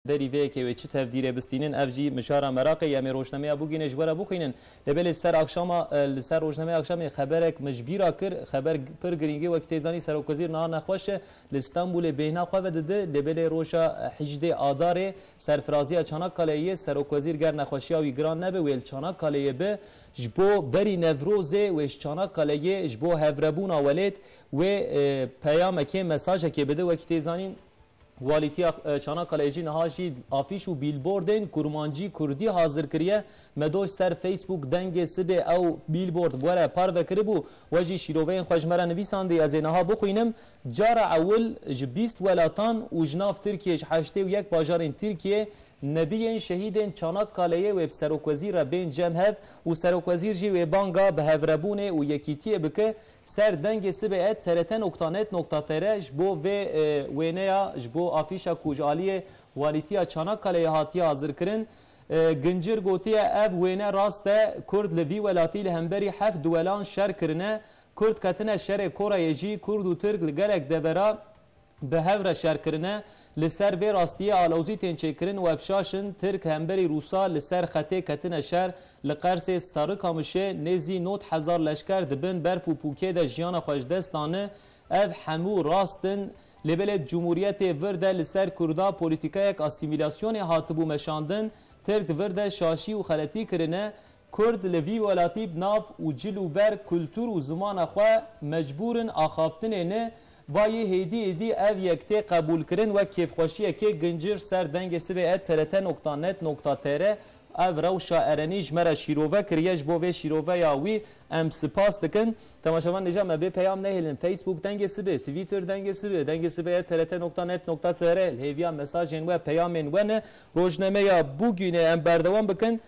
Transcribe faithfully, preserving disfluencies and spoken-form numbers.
Berî vê yekê wê çi tevdîrê bistînin, ev jî mijara meraqê ye. Em ê rojnameya bûgînê ji we re bixwînin. Lê belê ser akşama, e, li ser rojnameya akşamê xeberek min ji bîra kir. Xeber g-, pir girîng e, wekî tê zanî Serokwezîr niha nexweş e. Li Stenbolê bêhna xwe vedide. Lê belê roja, e, hejdê Adarê serfiraziya Çanakkale'yê Serokwezîr ger nexweşiya wî giran nebe, wê li Çanakkale'yê bi. Ji bo berî Newrozê wê ji Çanakkale'yê ji bo hevrebûna welêt wê, e, peyamekê, mesajekê bide. Wekî tê zanîn, Walîtiya, e, Çanakkale'yê jî niha jî afîş û bîlbordên kurmancî kurdî hazir kiriye. Me doh ser Facebook Dengê Sibê ew bîlbord bi we re parve kiribû. We jî şîroveyên xwe ji me re nivîsandî, ez ê niha bixwînim. Cara ewil ji bîst welatan û ji nav Tirkiyê, ji heştê û yek bajarên Tirkiyê, nebiyên şehîdên Çanakkale'yê wê bi Serokwezîr re bên cem hev û Serokwezîr jî wê banga bi hevrebûnê û yekîtiyê bike. Ser dengê sibê et T R T nokta net nokta T R ji bo vê, e, wêneya, ji bo afîşa ku ji aliyê Walîtiya Çanakkale'yê hatiye hazirkirin. E, Gincir gotiye, ev wêne rast e, Kurd li vî welatî li hemberî heft duwelan şer kirine. Kurd ketine şerê Koreyê jî, Kurd û Tirk li gelek devera bi hev re şer kirine. Li ser vê rastiyê alozî tên çêkirin û ev şaş in, Tirk hemberî Rûsa li ser xetê ketine şer, li Qersê Sarikamişê nêzî nod hezar leşker di bin berf û pûkê de jiyana xwe ji dest dane. Ev hemû rast in. Lê belê di Cumhuriyetê vir de li ser Kurda polîtîkayek asîmîlasyonê hatibû meşandin. Tirk vir de şaşî û xeletî kirine. Kurd li vî welatî bi nav û cil û ber, kultur û zimana xwe mecbûr in axaftinê ne. Va yê hêdî hêdî ev yek tê qebûlkirin wek kêfxweşiyekê. Gincir ser dengê sibê et T R T nokta net nokta T R. Ev rewşa Erenî ji me re şîrove kiriye. Ji bo vê şîroveya wî em spas dikin. Temaşevan, nêja me bê peyam nehêlin. Facebook Dengê Sibê, Twitter Dengê Sibê, dengê sibê et T R T nokta net nokta T R. Li hêviya mesajên we, peyamên we ne. Rojnameya bûgînê em berdewam bikin.